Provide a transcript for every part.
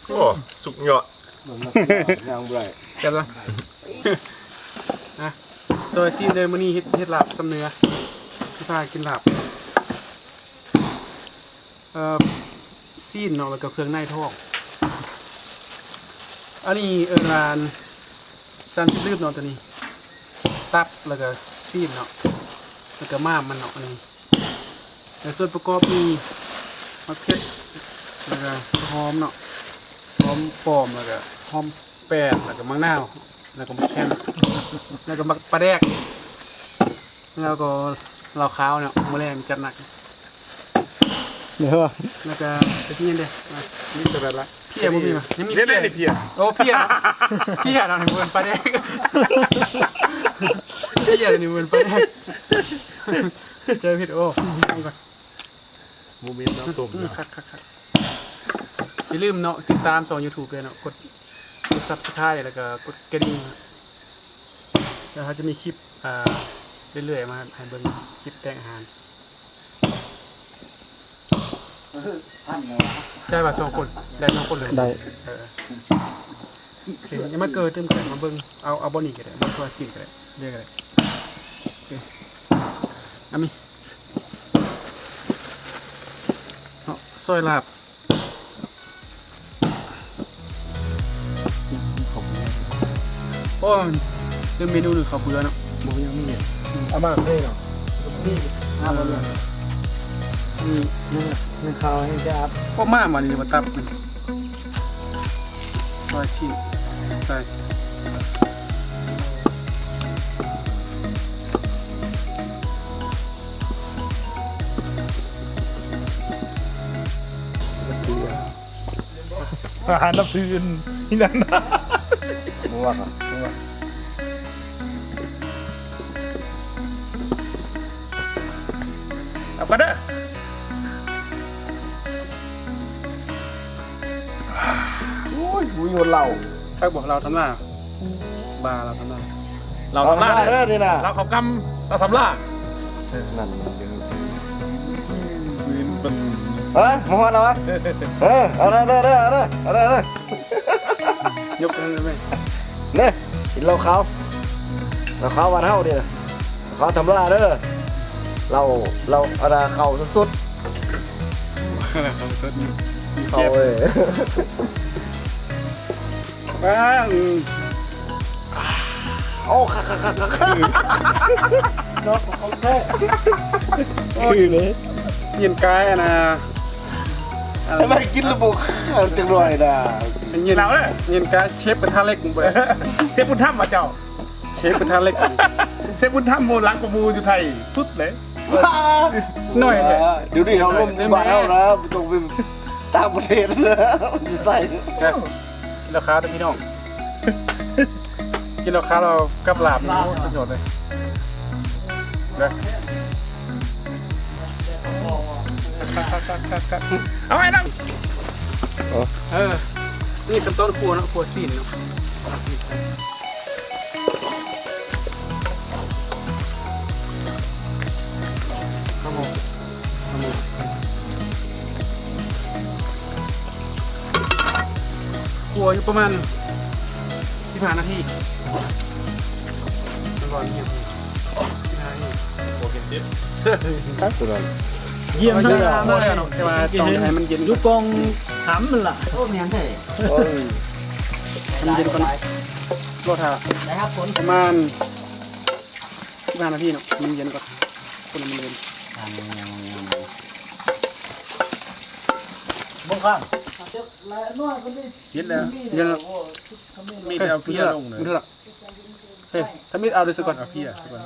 ໂອ້ ສຸດຍອດ ຍ່າງບໍ່ໄດ້ ແຊບລະ ອ່ະ ຊອຍຊີ້ນເດີ ມື້ນີ້ເຮັດ ເຮັດລາບຊຳເໜືອ ຊິພາກິນລາບ ເອີ ຊີ້ນເນາະ ແລ້ວກໍເຄື່ອງໃນທ້ອງ ອັນນີ້ເອີ້ນວ່າຊັ້ນຊິລືບເນາະ ໂຕນີ້ ຕັບ ແລ້ວກໍຊີ້ນເນາະ ແລ້ວກໍມ້າມມັນເນາະ ອັນນີ້ ແລະ ສ່ວນປະກອບມີໝາກເຜັດ ແລ້ວກະຫອມເນາະ ຫອມປ້ອມ ແລ້ວກະຫອມແປ້ນ ແລ້ວກະໝາກນາວ ແລ້ວກະໝາກແຄນ ແລ້ວກະໝາກປາແດກ ແລ້ວກໍເຫຼົ້າຂາວເນາະ ມື້ແລງຈັດໜັກ ເດີ ແລ້ວກະໄປກິນເດ້ ມີແຕ່ແບບລະ ເພຍບໍ່ມີຫວາ ຍັງມີເພຍ ເພຍ ໂອ້ ເພຍເນາະ ເພຍເນາະ ບໍ່ແມ່ນປາແດກ ເພຍນີ້ບໍ່ແມ່ນປາແດກ ເຈີຜິດ ໂອ້ ເອົາກ່ອນ ໂມເມັນເນາະ ຕົ້ມເນາະ ຄັກໆໆ ຢ່າລືມເນາະ ຕິດຕາມຊ່ອງຢູທູບເດີເນາະ ກົດ ກົດຊັບສະໄຄຣບ໌ ແລ້ວກໍກົດກະດິ່ງ ແລ້ວເຮົາຈະມີຄລິບ ອ່າ ເລື້ອຍໆ ມາໃຫ້ເບິ່ງ ຄລິບແຕ່ງອາຫານ ໄດ້ວ່າສອງຄົນ ໄດ້ສອງຄົນເລີຍ ໄດ້ ເອີ ໂອເຄ ມາເກີຕື່ມກັນ ມາເບິ່ງ ເອົາ ເອົາບ່ອນນີ້ກໍໄດ້ ບ່ອນຄົວຊີ້ນກໍໄດ້ ເລີຍກໍໄດ້ ໂອເຄ ອາມີ ເນາະ ຊອຍລາບ ເຂົ້າເບືອ ໂອ້ຍ ລືມເມນູໜຶ່ງ ເຂົ້າເບືອເນາະ ບໍ່ ຍັງມີ ອາມາເລີຍເນາະ ນີ້ ອາມາເລີຍ ນີ້ ໜຶ່ງ ໜຶ່ງເຂົ້າໃຫ້ແກອັບ ພວກມາມານີ້ ມາຕັບ ຊອຍຊີ້ນໃສ່ ອາຫານນັບຖືອື່ນ ອີ່ນັ້ນ ບໍ່ວ່າ ບໍ່ວ່າ ເອົາກັນເດີ. ໂອ້ຍ ບໍ່ມີຄົນເລົ່າ ຄັກບໍ່ ເຫຼົ້າທຳລາ ບ້າ ເຫຼົ້າທຳລາ ເຫຼົ້າທຳລາເດີນີ້ນະ ເຫຼົ້າເຂົ້າກ່ຳ ເຫຼົ້າທຳລາ ນັ້ນ ເອີ ມາຮອດແລ້ວວະ ເອີ ເອົາເດີ ເດີ ເດີ ເອົາເດີ ເດີ ເອົາເດີ ເດີ ຍົກເດີ ເດີ ກິນເຫຼົ້າຂາວ ເຫຼົ້າຂາວບ້ານເຮົານີ້ນະ ເຂົ້າທຳລາເດີ ເຫຼົ້າ ເຫຼົ້າ ອັນນ່າ ເຂົ້າສົດໆ ເຂົ້າສົດ ເຂົ້າເວີຍ ອືມ ໂອ້ ຄັກໆໆໆ ເນາະ ຂອງແທ້ ໂອ້ຍ ເຢັນກາຍ ອັນນ່າ ໃຫ້ມັນກິນລະບົບ ຈັກໜ້ອຍນະ ເຢັນ ເອົາເດີ ເຢັນກາຍ ເຊຟກະທະເຫຼັກ ເຊຟບຸນທຳວ່າເຈົ້າ ເຊຟກະທະເຫຼັກ ເຊຟບຸນທຳ ໂມຫຼັງກວ່າໝູ່ຢູ່ໄທສຸດເລີຍ ໜ້ອຍແທ້ ດຽວນີ້ເຮົາລົມຢູ່ບ້ານເຮົານະ ບໍ່ຕ້ອງໄປຕ່າງປະເທດນະ ຢູ່ໃຕ້ ກິນເຫຼົ້າຂາວເດີພີ່ນ້ອງ ກິນເຫຼົ້າຂາວແລ້ວກັບລາບນີ້ ໂອ້ ສຸດຍອດເລີຍ ເດີ ເອົາໃຫ້ນຳ ເອີ ນີ້ຂັ້ນຕອນຂົ້ວເນາະ ຂົ້ວຊີ້ນເນາະ ຂົ້ວຢູ່ປະມານສິບຫ້ານາທີ ມັນບໍ່ມີຫຍັງ ສິບຫ້ານາທີ ບໍ່ເປັນສິບ ຄັກຕົວນັ້ນ ຢ້ຽມທັງຫຼາຍມາ ແຕ່ວ່າຕ້ອງໃຫ້ມັນເຢັນ ຢູ່ກອງຫຳຫັ້ນລະ ໂອ້ ແມ່ນແທ້ ໂອ້ຍ ໃຫ້ມັນເຢັນກ່ອນ ລໍຖ້າ ໄດ້ຮັບຜົນ ປະມານສິບຫ້ານາທີເນາະ ໃຫ້ມັນເຢັນກ່ອນ ຄົນໃຫ້ມັນເຢັນ ເບິ່ງຂ້າງ ເຢັນແລ້ວ ເຢັນແລ້ວ ມີແຕ່ເອົາເພຍລົງເລີຍ ເອີ ທຳອິດເອົາເລີຍຊະກ່ອນ ເອົາເພຍຊະກ່ອນ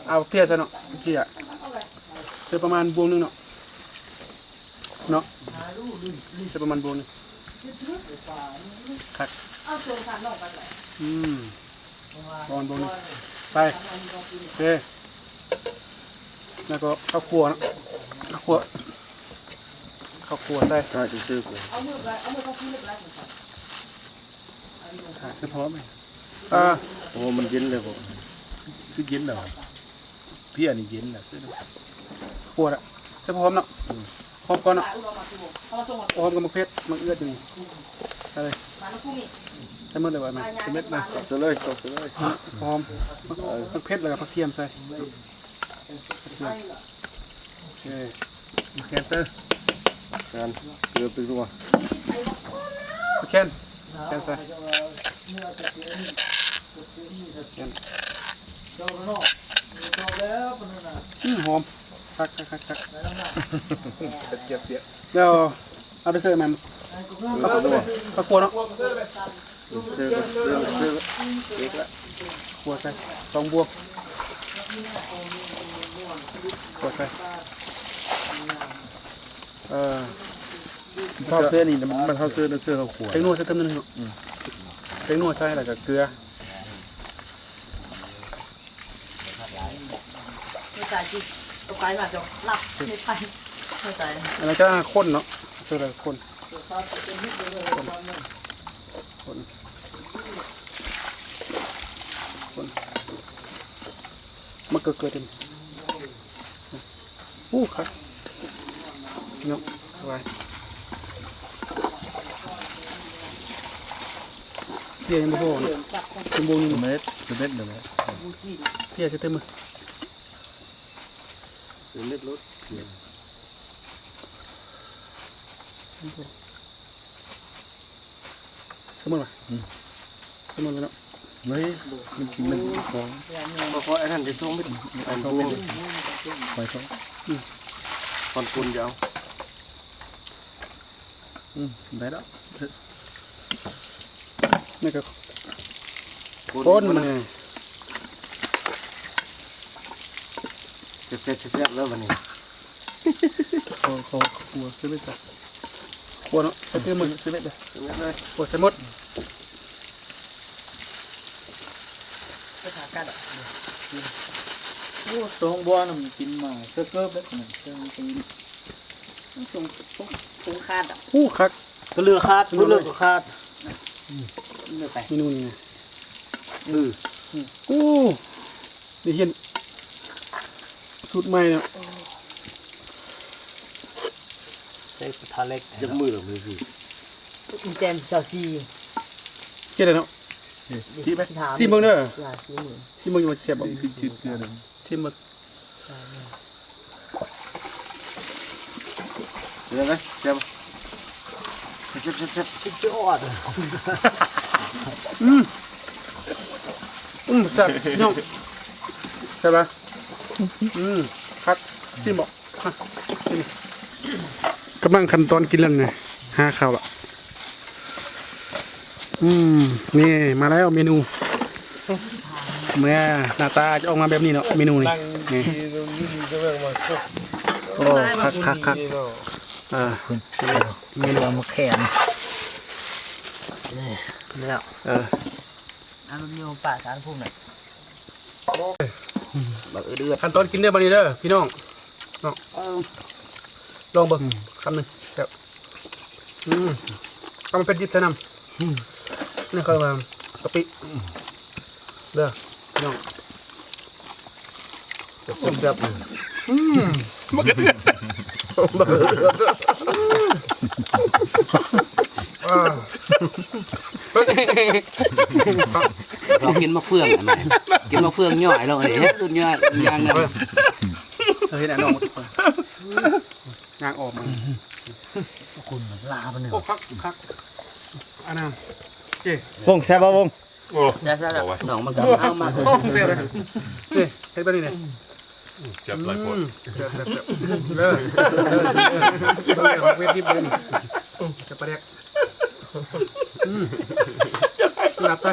ເອົາເພຍຊະເນາະ ເພຍ ໃສ່ປະມານບ່ວງໜຶ່ງເນາະ ເນາະ ໃສ່ປະມານບ່ວງໜຶ່ງ ຄັກ ອືມ ປະມານບ່ວງໜຶ່ງ ໄປ ໂອເຄ ແລ້ວກໍເຂົ້າຂົ້ວເນາະ ເຂົ້າຂົ້ວ ເຂົ້າຂົ້ວໃສ່ ຖ້າຊິຊື້ ຖ້າສະເພາະແມ່ນ ອ່າ ໂອ້ ມັນເຢັນແລ້ວບໍ່ ຄືເຢັນແລ້ວ ເພຍນີ້ເຢັນແລ້ວ ຂົ້ວລະ ໃສ່ຫອມເນາະ ອືມ ຫອມກ່ອນເນາະ ຫອມກັບໝາກເຜັດ ໝາກເອືອດຢູ່ນີ້ ໃສ່ເລີຍ ໃສ່ໝົດເລີຍວ່າແມ່ນ ເມັດນະ ຕົກໃສ່ເລີຍ ຕົກໃສ່ເລີຍ ຫອມ ໝາກເຜັດ ແລ້ວກໍຜັກທຽມໃສ່ ໂອເຄ ແຄນເຕີ ແຄນ ເກືອບໄປຕົວ ແຄນ ແຄນໃສ່ ແຄນ ອືມ ຫອມ ຄັກໆໆໆ ແລ້ວເອົາໄປເສີບແມ່ນ ເຂົ້າຄົວເນາະ ເອີ ເອີ ເອີ ເອີ ເອີ ເອີ ເອີ ເອີ ຂົ້ວໃສ່ ດອງບົວ ຂົ້ວໃສ່ ເອີ ເຂົ້າເສື້ອນີ້ ມັນເຂົ້າເສື້ອ ເສື້ອເຂົ້າຂົ້ວ ແປ້ງນົວໃສ່ເຕີມໜຶ່ງເນາະ ອືມ ແປ້ງນົວໃສ່ ແລ້ວກໍເກືອ ໃສ່ ໃສ່ ຕົວໄກມາ ເຈົ້າ ລັບ ໃສ່ ໃສ່ ອັນນັ້ນກໍຄົນເນາະ ໃສ່ແລ້ວຄົນ ຄົນ ຄົນ ຄົນ ມັນກໍເກີດເປັນ ໂອ້ ຄັກເນາະ ສະບາຍ ເພຍຍັງບໍ່ພໍເນາະ ເປັນວົງນີ້ ເມັດ ເມັດເລີຍ ເພຍຊິເຕັມມື ເປັນເມັດໂລດ ສົມມຸດວ່າ ອືມ ສົມມຸດເນາະ ເຮີ້ຍ ມັນ ມັນຂອງ ບໍ່ ຂໍອັນນັ້ນຈະສົ່ງໄປ ອັນ ຂອງ ຂອງ ອືມ ຂອງປຸນຈະເອົາ ອືມ ໄດ້ແລ້ວ ນີ້ກໍ ຄົນ ຄົນມັນ ແຊບໆໆແລ້ວບັດນີ້ ຂົວ ຂົວ ຂົວເສຍເບັດ ຂົວເນາະ ໃສ່ເຕີມໝົດ ເສຍເບັດເດີ ເສຍເບັດເລີຍ ຂົວໃສ່ໝົດ ໂອ້ ສອງບ່ອນະ ມັນກິນມາ ເສີເກີບເລີຍ ມັນເສີເກີບ ສົງ ສົງ ສົງຄາດອະ ໂອ້ ຄັກ ກໍເຫຼືອຄາດ ບໍ່ເຫຼືອກໍຄາດ ເມນູນີ້ນະ ເອີ ໂອ້ ໄດ້ຮຽນສູດໃໝ່ເນາະ ໃສ່ກະທະເຫຼັກ ຈັກມື້ລະມື້ຄື ແຕ່ຊາວສີ່ ເຮັດໄດ້ເນາະ ຊິມເບິ່ງເດີ ຊິມເບິ່ງ ຊິມເບິ່ງວ່າແຊບບໍ່ ຊິມເບິ່ງ ເປັນຈັ່ງໃດ ແຊບ ແຊບ ແຊບ ສຸດຍອດ ອືມ ອືມ ແຊບ ນ້ອງ ແຊບຫຼາຍ ອືມ ຄັກ ຊິມບໍ່ ກຳລັງຂັ້ນຕອນກິນແລ້ວນີ້ ຫາເຂົ້າລະ ອືມ ນີ້ມາແລ້ວເມນູ ເມື່ອໜ້າຕາຈະອອກມາແບບນີ້ເນາະ ເມນູນີ້ ນີ້ ໂອ້ ຄັກໆໆ ເອີ ເມນູໝາກແຂມ ນີ້ແລ້ວ ເອີ ອັນນີ້ປາສານພູມນະ ບັກເອື້ອດໆ ຂັ້ນຕອນກິນເດີບັດນີ້ເດີພີ່ນ້ອງ ເນາະ ເອີ ລອງເບິ່ງ ອືມ ຄຳໜຶ່ງ ແຊບ ອືມ ເອົາໝາກເຜັດດິບໃສ່ນຳ ອືມ ນີ້ເຂົາວ່າກະປິ ອືມ ເດີພີ່ນ້ອງ ແຊບໆ ອືມ ບັກເອື້ອດ ບັກເອື້ອດ ອ່າ ລອງກິນໝາກເຟືອງ ກິນໝາກເຟືອງຍ່ອຍລອງ ອັນນີ້ເຮັດສຸດຍອດຢ່າງໜຶ່ງ ເອີ ເຮັດໃຫ້ນ້ອງ ຍ່າງອອກມາ ຄຸນລາປານນີ້ ໂອ້ ຄັກ ຄັກ ອັນນັ້ນ ເຈ້ ວົງ ແຊບບໍ່ວົງ? ໂອ້ ແຊບໆ ນ້ອງມັນກໍເອົາມາ ໂອ້ ແຊບເລີຍ ນີ້ ເຮັດແບບນີ້ນີ້ ແຊບຫຼາຍໂພດ ອືມ ແຊບໆໆ ເດີ ເດີ ເວດດິບເລີຍນີ້ ແຊບປາແດກ ອືມ ຫຼັບໃສ່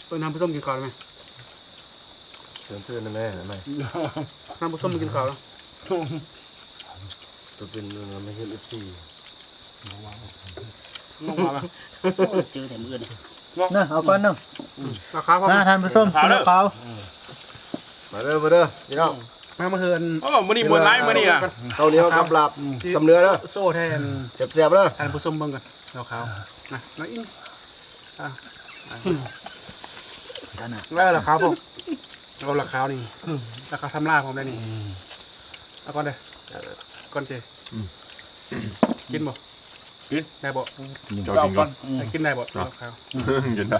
ເອີ້ນທ່ານຜູ້ຊົມກິນເຂົ້າໄດ້ໄໝ? ເຊີນ ເຊີນແມ່ນແມ່ ທ່ານຜູ້ຊົມກິນເຂົ້າແລ້ວ ຕົວເປັນ ເອີ ແມ່ນເອັຟຊີ ນ້ອງມາແລ້ວ ນ້ອງມາແລ້ວ ໂອ້ ເຈີແຕ່ມື້ອື່ນ ເນາະ ເອົາກ່ອນເນາະ ອືມ ລາຄາພໍ ມາທ່ານຜູ້ຊົມ ກິນເຂົ້າ ມາເດີ ມາເດີພີ່ນ້ອງ ມາ ມາເຮືອນ ໂອ້ ມື້ນີ້ມ່ວນຫຼາຍມື້ນີ້ນະ ເຂົ້າໜຽວກັບລາບ ອືມ ຕຳເນື້ອເດີ ໂຊແທນ ແຊບໆເດີ ທ່ານຜູ້ຊົມເບິ່ງກ່ອນ ລາຄາ ນະ ນ້ອງອິນ ອ່າ ອ່າ ອືມ ນັ້ນນະ ລາຄາພໍ ເອົາລາຄາວນີ້ ລາຄາວທຳລາຍພ້ອມໄດ້ນີ້. ເອົາກ່ອນເດີ ກ່ອນເຈ. ກິນບໍ່? ກິນ ໄດ້ບໍ່? ເຈົ້າກິນກ່ອນ. ກິນໄດ້ບໍ່? ລາຄາວ ກິນໄດ້.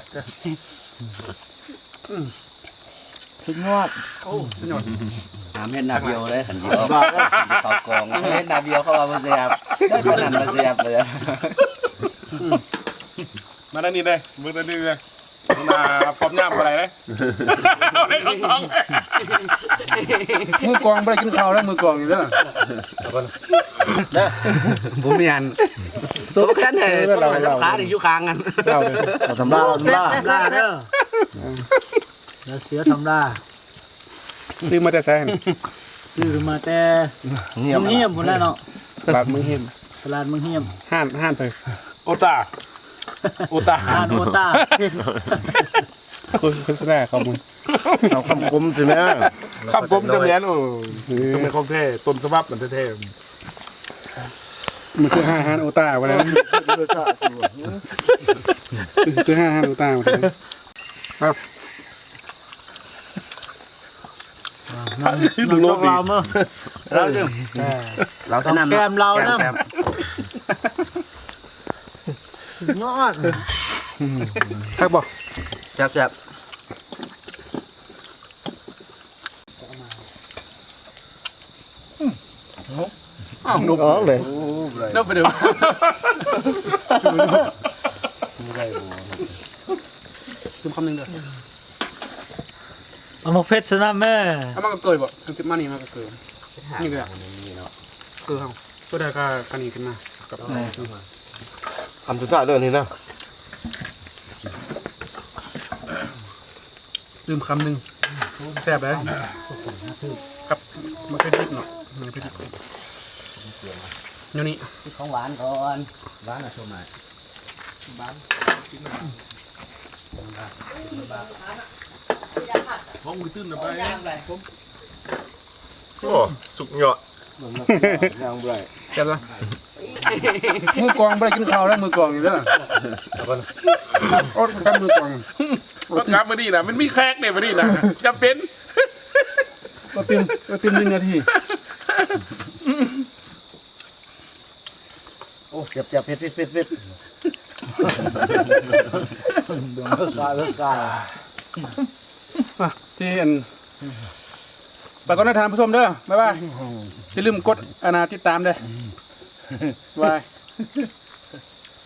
ສຸດຍອດ. ໂອ້ ສຸດຍອດ. ຫ້າມເຮັດໜ້າເບຍວເດ້ ຄັນຊິອອກ ເຂົ້າກອງ ເຮັດໜ້າເບຍວ ເຂົາວ່າບໍ່ແຊບ ໄດ້ປານນັ້ນບໍ່ແຊບເລີຍ. ມາທາງນີ້ເດ້ ເບິ່ງທາງນີ້ເດ້. ໜ້າປ້ອມຍາມບໍ່ໄດ້ເດ້. ມືກອງບໍ່ໄດ້ກິນເຂົ້າເດ້ ມືກອງນີ້ເດີ. ເດີ ບໍ່ແມ່ນ ໂຊກັນແທ້ ເອີ ເຂົາວ່າສຳຄັນຢູ່ຂ້າງກັນ. ເອົາເດີ ເອົາທຳລາ ເອົາທຳລາ ເດີ ຢ່າເສຍທຳລາ. ຊື້ມາແຕ່ໃສຫັ້ນ? ຊື້ມາແຕ່ ເຫື່ອມ ເຫື່ອມພຸ້ນແຫຼະເນາະ. ຕະຫຼາດເມືອງເຫື່ອມ ຕະຫຼາດເມືອງເຫື່ອມ. ຮ້ານ ຮ້ານໃຜ? ໂອຕາ ໂອຕາ ຮ້ານໂອຕາ. ໂຄສະນາເຂົາມຶງ ເອົາຄຳຄົມຊິແມ່ ຄຳຄົມຈະແມ່ນ. ໂອ້ ຕ້ອງແມ່ນຂອງແທ້ ຕົ້ນສະບັບມັນແທ້ໆ. ມາຊື້ຮ້ານ ຮ້ານໂອຕາວ່າແລ້ວ ຊື້ຮ້ານ ຮ້ານໂອຕາວ່າແລ້ວ. ອ່າ ນ້ຳ ນ້ຳ ລາວເດີ ເອີ ລາວໃສ່ນ້ຳ ແກ້ມລາວນຳ ແກ້ມ ຍອດ. ຄັກບໍ່? ແຊບໆ. ອ້າວ ນົກອອກເລີຍ ນົກໄປເດີ. ຕື່ມຄຳໜຶ່ງເດີ. ເອົາໝາກເຜັດໃສ່ນຳແມ້. ເອົາມາກະເກີຍບໍ່? ເອົາມານີ້ມາກະເກີຍ. ນີ້ກໍໄດ້ ເກີຍເຮົາ ຕົວໃດກະ ກະນີ້ຂຶ້ນມາກັບ ຄຳສຸດທ້າຍເດີນີ້ນະ. ຕື່ມຄຳໜຶ່ງ ແຊບເດ້ ກັບໝາກເຜັດດິບເນາະ ໝາກເຜັດດິບ. ແນວນີ້ ກິນຂອງຫວານກ່ອນ ຫວານອະ ໂຊມາ. ໂອ້ ສຸດຍອດ. ແຊບລະ ມືກອງບໍ່ໄດ້ກິນເຂົ້າແລ້ວ ມືກອງນີ້ເດີ. ອົດກັນ ມືກອງ ອົດກັນມື້ນີ້ນະ ມັນມີແຂກເດ້ມື້ນີ້ນະ ຈຳເປັນ ບໍ່ຕື່ມ ບໍ່ຕື່ມໜຶ່ງນາທີ. ໂອ້ ແຊບໆ ເຜັດໆ ເຜັດໆ ເຜັດ. ເບິ່ງລົດຊາດ ລົດຊາດ. ອ່ະ ທີ່ອັນ ໄປກ່ອນເດີທ່ານຜູ້ຊົມເດີ ບາຍບາຍ. ຢ່າລືມກົດອັນນ່າຕິດຕາມເດີ ບາຍ.